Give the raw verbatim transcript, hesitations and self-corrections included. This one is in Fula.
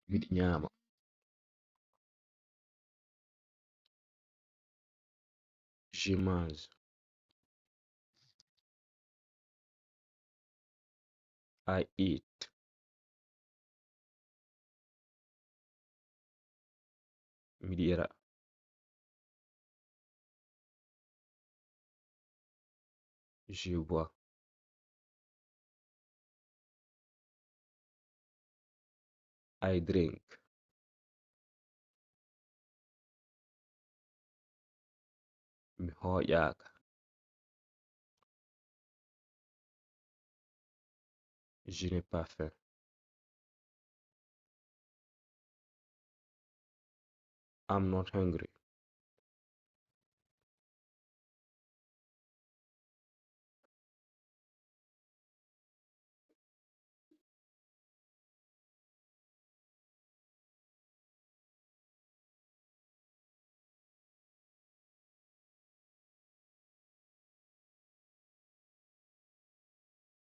Miɗo ñaama. Je mange. I eat. Miɗo yara. Je bois. I drink. Mi hooƴaaka. Je n'ai pas faim. I'm not hungry.